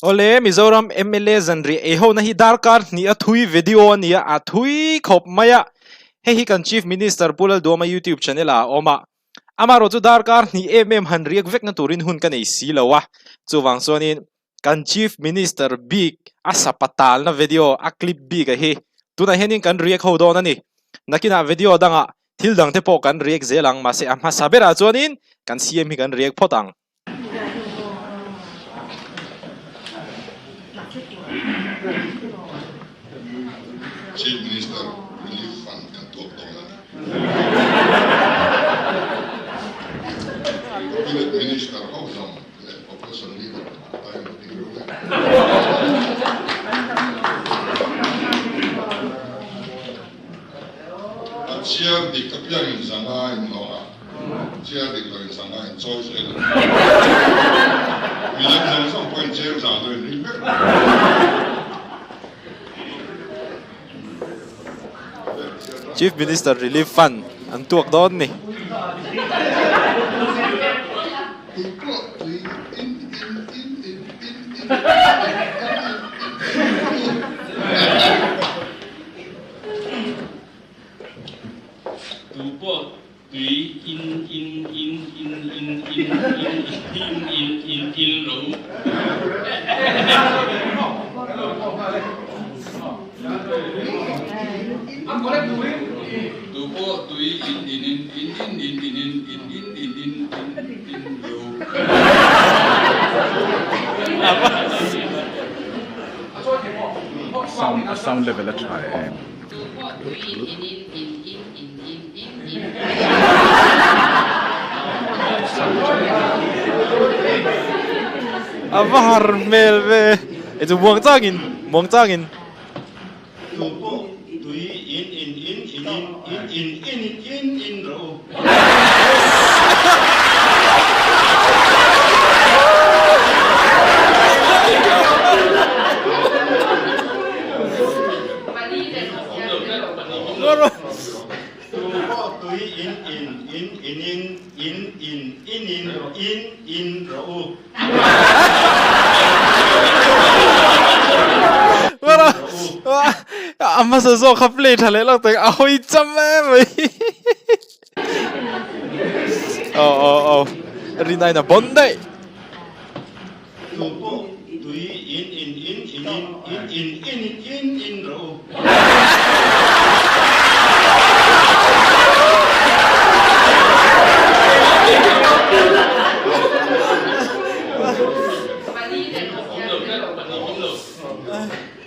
Awle, Mizoram mla zanriah ei hona hi darkar hnih a thui video a ni a, a thui khawp mai a. Hei hi kan Chief Minister Pu Lalduama YouTube channel ah a awm a. Amaherawh chu darkar hnih em em han riak vekna turin hun ka nei si lo a, chuvang chuanin kan Chief Minister bik a sapa talna video a clip bik a hi tunah hianin kan riak ho dawn a ni. Nakinah video dangah thil dangte pawh kan riak zel ang, mahse a hmasa berah chuanin kan CM hi kan riak phawt ang. Chief Minister Relief Fund kan tuak dawn a ni. Cabinet Minister ho zawng leh Opposition Leader pakhat a inti reuh e. A chhiar dik apiangin zanga inhlawh a. Chair dik lo in sangha in chawi zel a ni. Midang zawng zawng pawhin chair zah lo in ring vek. Chief Minister Relief Fund an tuak dawn ni. Tu pawh Tui in in in in in in in in in in in ro. Tu pawh tui in in in in in in in in in in in in in in ro. Sound a sound level a tha em. Tu pawh tui in in in in in in in A va har hmel ve. E chu muang changin, muang changin. Tu pawh tui in in in in in in in in in in rawh u. Tu pawh tui in in in in in in in in in in in rawh u. A hmasa zawk kha play tha leh lawk tak a hawi cham em mai. Aw aw aw rin ain a bon daih. Tu pawh tui in in in in in in in in in in rawh u.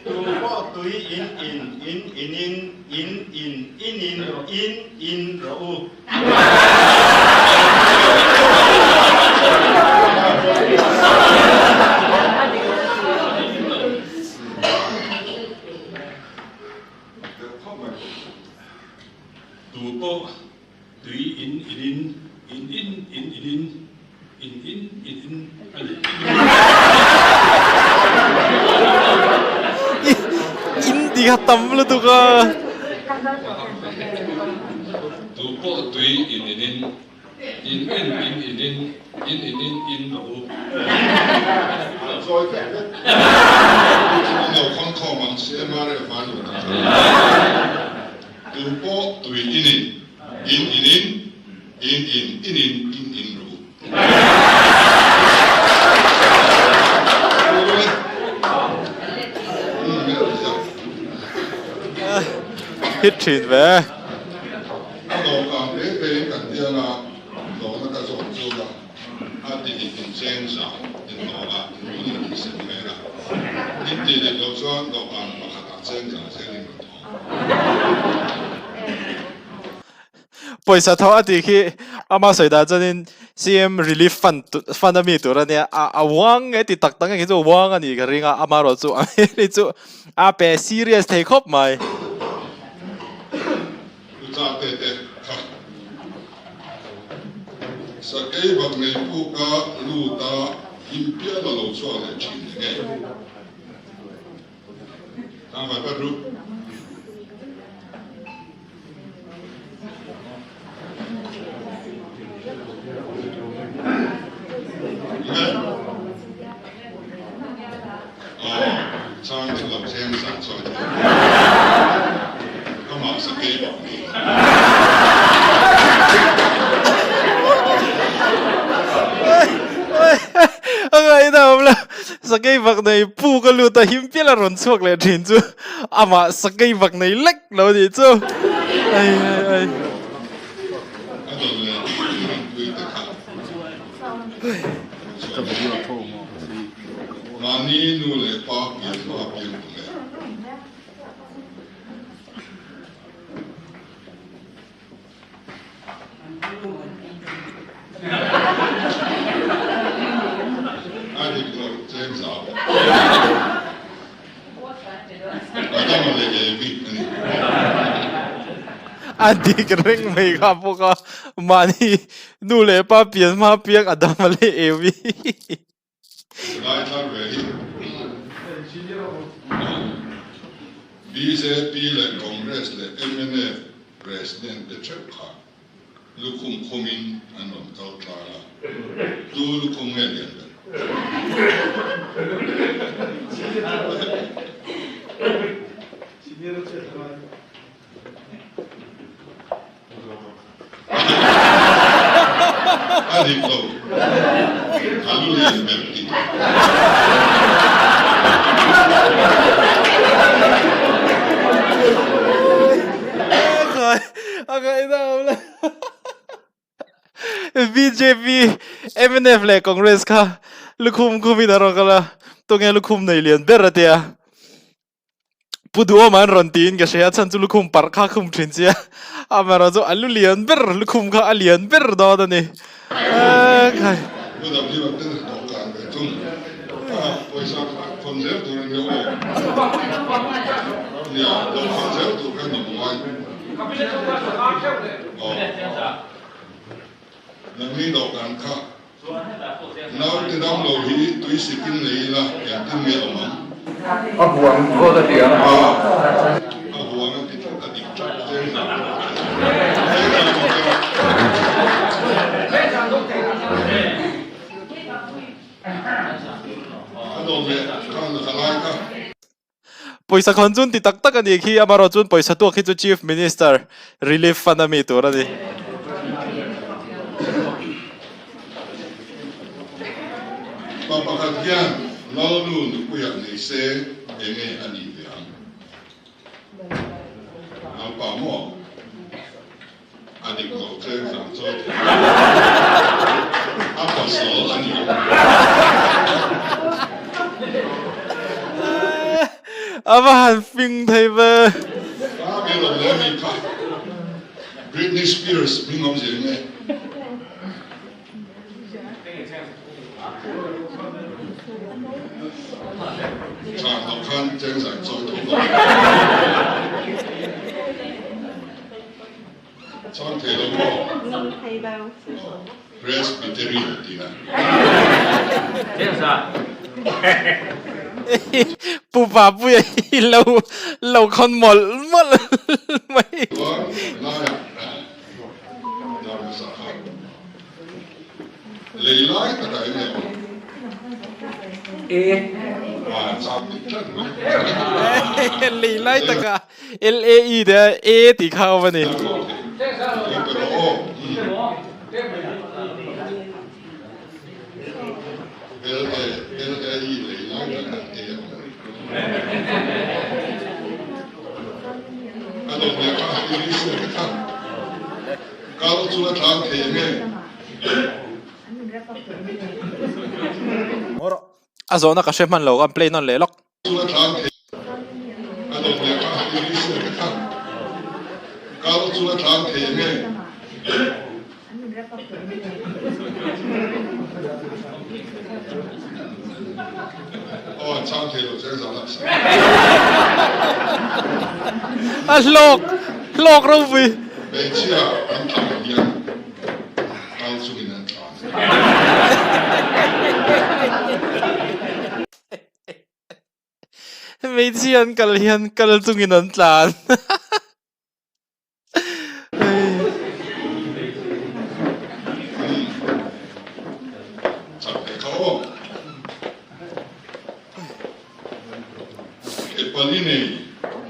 Tu pawh tui in in in in in in in in in in in rawh u. Tu pawh tui in in in in in in in in in in in in a ni. In tih kha tam lutuk a. Tu pawh tui in in in in in in in in in in in in rawh u. Chawi vek vek. Lo khawng khawm ang CMRF an lut ang. Tu pawh tui in in in in in In in in in in in rawh u. Hit thin ve. A dawhkan pe pe in kan tiang a, dawhna ka zawt chu a, a ti dik in cheng za in dawh a, in in in sem mai a. In ti dik loh chuan dawhkan pakhat ah cheng za zel in rawn thawh. Pawisa tho a tih khi ama sawi dan chuanin CM Relief Fund fund a mi tur a nia a a uang nge ti tak tak nge khi chu a uang a nih ka ring a amaherawh chu a hmel hi chu a pe serious thei khawp mai. U cha te te kha sakei bak nei puk a lut a him pial a lo chhuak leh thin eng e. Tang vai pat ru. Chang dik lo cheng zan chawi thei amah sakei bak ni. A ngaihna awm lo, sakei bak nei puk a lut a him pial a rawn chhuak leh thin chu amah sakei bak nei lek lo nih chu. Ai ai ai. A dawt leh rinpui te kha. Ka video tho maw si. Mahni nu leh pa pian hma pian tum e. A dik lo cheng zau. A dam leh evi a ni. A dik reng mai kha bawk a, mahni nu leh pa pian hma piang a dam leh evi. Lai thar ve hi bjp leh Congress leh mnf President te theuh kha lukhum khumin an rawn kal tlang a, tu lukhum nge lian ber? A dik lo, a lu lian ber tih. Bjp, mnf leh Congress kha lukhum khumin a rawn kal a, tunge lukhum nei lian ber a tia. Pu Duhawma an rawn tiin ka hria a chhan chu lukhum parh kha khum thin sia amaherawh chu a lu lian ber lukhum kha a lian ber dawn a ni khai. Pu W a tel tawh kang ve thung a pawisa kha khawn zel tur a nia aw nia lo khawn zel tur khan awm ngai aw nangni dawhkan kha Naute dam lo hi tui sikin nei ila engtin nge awm ang? A huang zawt a ti ang. A huang a ti tlat a dik tlat zeng zang zeng zang awm teh rawh. A dawm leh khan a lai kha. Pawisa khawn chu an ti tak tak a nih khi, amaherawh chuan pawisa tuak hi chu Chief Minister Relief Fund a mi tur a ni. Pa pakhat hian Lalnu nupuiah nei se enge a nih ve ang? Lalpa maw? A dik lo cheng zang chawi thei a pasal a ni ang. A va han fing thei ve. Ka lo leh mi kha Britney Spears hming awm zir nge. Thla hnawk khan cheng zang chawi tho tawh. Chang thei lo maw? Presbyterian tih a. Pu Papuia hi lo lo khawn mawlh mawlh mai. Chuan laiah dar hmasa kha lei lai takah eng nge awm? Ah, chang dik tlat mai. Lei lai takah LAE te A tih kha awm a ni. A zawhna ka hre hman lo, an play nawn leh lawk. Chula tlan thei a dawt leh kha English te kha kal chula tlan thei nge? Aw an chang thei lo che zan a A hlawk hlawk ropui. Hmeichhia an tlan hian kal chungin an tlan. Hmeichhia an kal hian kal chungin an tlan. pali nei,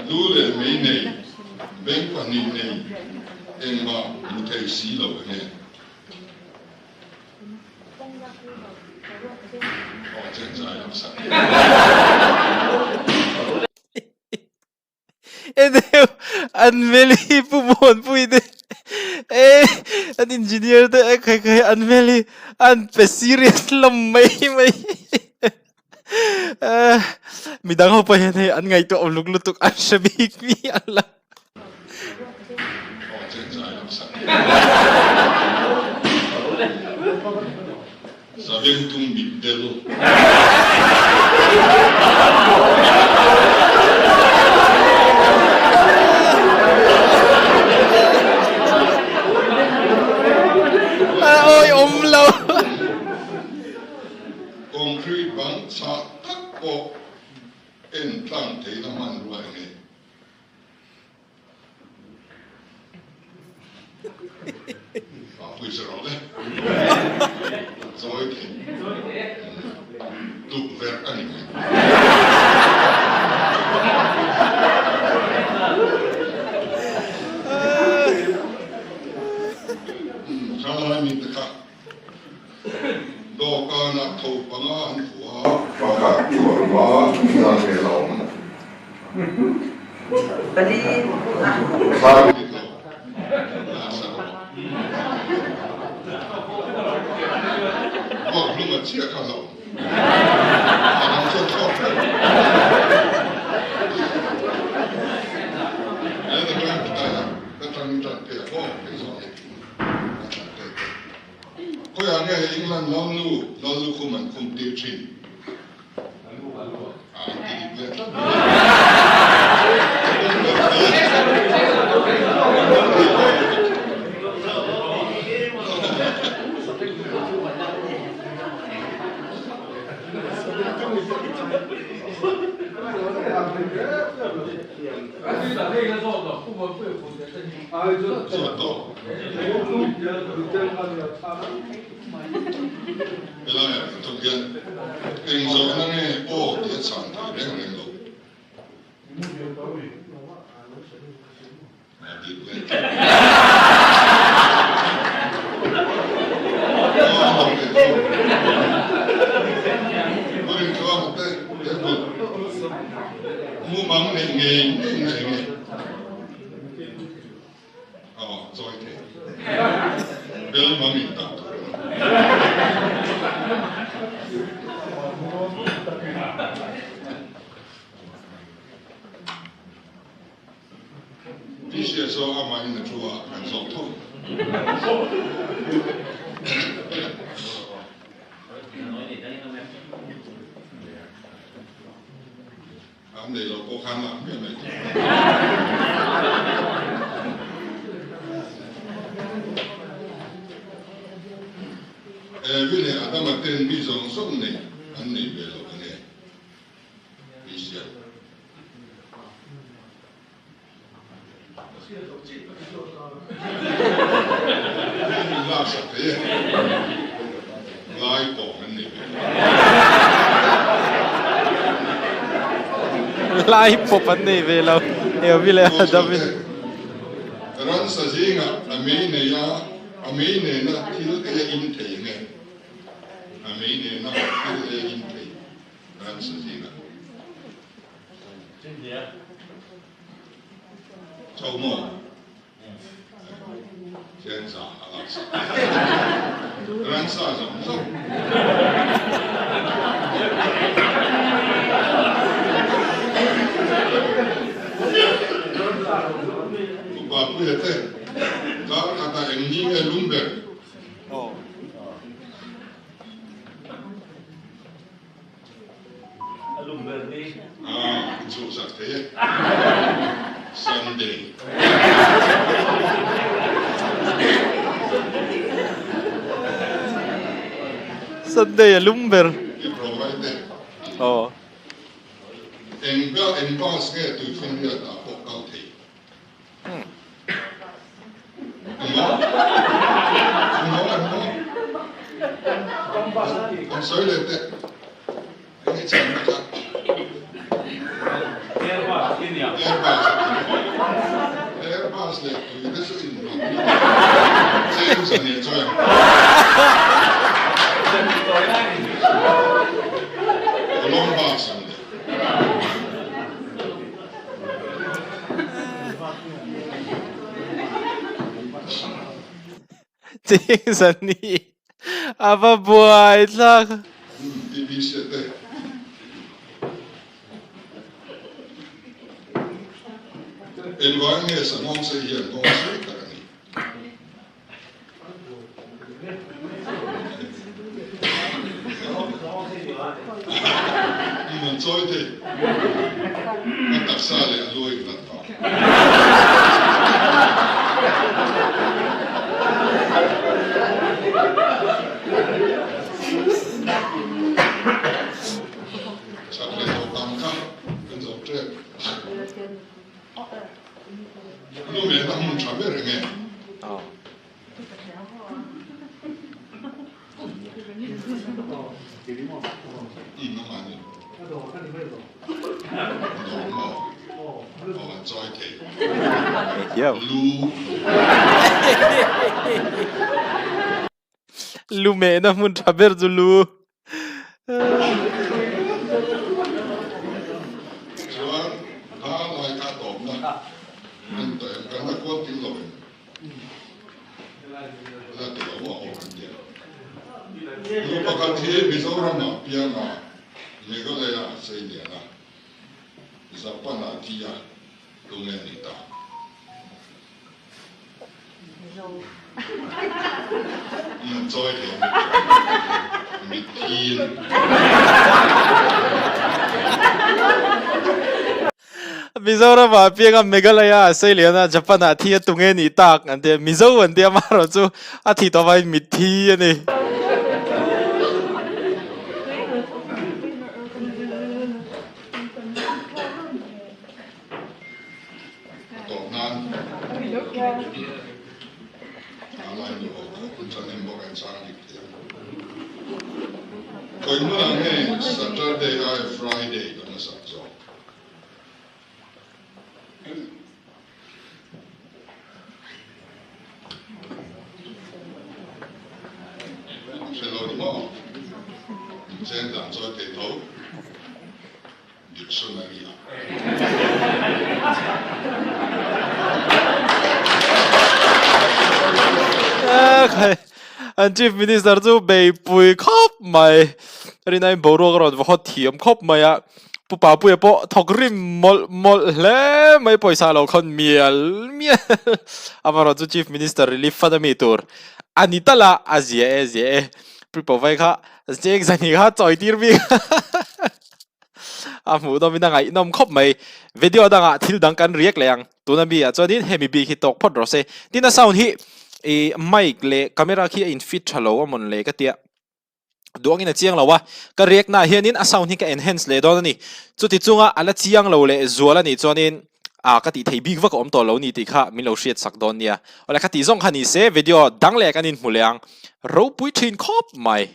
lu leh mei nei, beng pahnih nei, engmah hmu thei si lo enge? Aw chenchai lam sak. Eneu an hmel hi Pu Muanpui te eh an engineer te eh khai khai an hmel hi an pe serious lam mai mai eh midang ho pawh hian hei an ngaihtuah awm luk lutuk an hre bik mi an la. Savengtung mitdel. A awi awm lo. Concrete bang chhah tak pawh en tlang theihna hmanrua enge? Pawisa rawh le. Zawi thei. Tukverh a ni mai. Thalai mite kha Dawhkanah tho panga an fuh a. Pakhat thuarhma dan hmel a awm. Vuak hlum a chiah kha hlauh. A dang chuan thlawk hrep. Ka tang tan phei a maw hei zawh hi. A thlan phei te. Khawiah nge hei England lalnu lallukhum an khum tir thin? A an ti dik leh tlat mai. Zawt tawh. Helaiah thawk hian eng zawhna nge aw tih a chhan thei reng reng lo. A dik leh tlat. Aw a hlauh leh tawh. Pu Rinchuanga te temple mumang neih ngei ngei na eng nge? Aw, chawi thei. Bel mang in tak tur a ni. Tihhriat zawng amah in a thu a, kan zawh tho. An nei lo pawh khan lak hmiah mai tur. Evi leh Adama ten mi zawng zawng nei an nei ve lo enge? Christian. Min laksak thei e. Lai tawng an nei ve. Lai pawp an nei ve lo. Eovi leh Adamin. Ransa zingah a mei nei a, a mei nena thil ei a in thei nge? A mei nena thil ei a in thei ransa zingah. Cho maw? Chenza a lak sak. Ransa zawng zawng. Upa Puia te, kar khatah eng ni nge lum ber? A lum ber ni. Ah, in chhuak zak thei e. Sunday. Sunday a lum ber. I provide e. Aw. Eng ber eng bus nge tuifinriat ah pawh kal thei. An sawi leh teh. Eng i chhan na kha. hmabak sak leh. Cheng zani a va buai thlak. TV set e. Engvang nge sanghawng sei hian nghawng sei tak a ni? An chawi thei. A taksa leh a lu a inhlat vang. Chak leh tawh tam kha kan zawh tep. Lu mehna hmun tha ber enge? Lu mehna hmun tha ber chu lu. Chuan hla lai kha tawpna an tawh em kan la kual kim lo em? La ti lo a awm an tia. Nu pakhat hi Mizoram-ah pianga Meghalaya-ah sei lian a, Japan-ah thi a, tunge ni ta? Nan chawi thei a mitthi in. Mizoram ah piang a Meghalaya ah sei lian a Japan ah thi a tunge nih tak an ti a Mizo an ti a amaherawh chu a thi tawh vangin mitthi a ni. A tawp nan a lai nu ho kha hun thahnem bawk a inchang dik thei ang. Khawi hmunah nge Saturday aia Friday kan la sak zawk? Hre lo ni maw? Inchen dan chawi thei tho. Dictionary ah. An Chief Minister chu beipui khawp mai. Rinaiin boruak a rawn va hawt thiam khawp mai a. Pu Papuia pawh thawk rim mawlh mawlh hle mai pawisa lo khawn mial mial. Amaherawh chu Chief Minister relief fund a mi tur a ni tal a, a zia e zia e. Pu Papuia kha cheng zahnih kha chawi tir bik. A hmuh nawmin a ngaihnawm khawp mai. Video dangah thil dang kan riak leh ang. Tuna mi ah chuanin hemi bik hi tawk phawt rawh se. Tin a sound hi ih mic leh camera khi a in fit tha lo a mawn le ka tia. Duangin a chiang lo a. Ka riak naah hianin a sound hi ka enhance leh dawn a ni. Chuti chunga a la chiang lo leh zual a nih chuanin ah ka tih thei bik vak a awm tawh lo ni tih kha min lo hriat sak dawn nia. Awle kha tih zawng kha ni se video dang leh kan inhmu leh ang. Ropui thin khawp mai.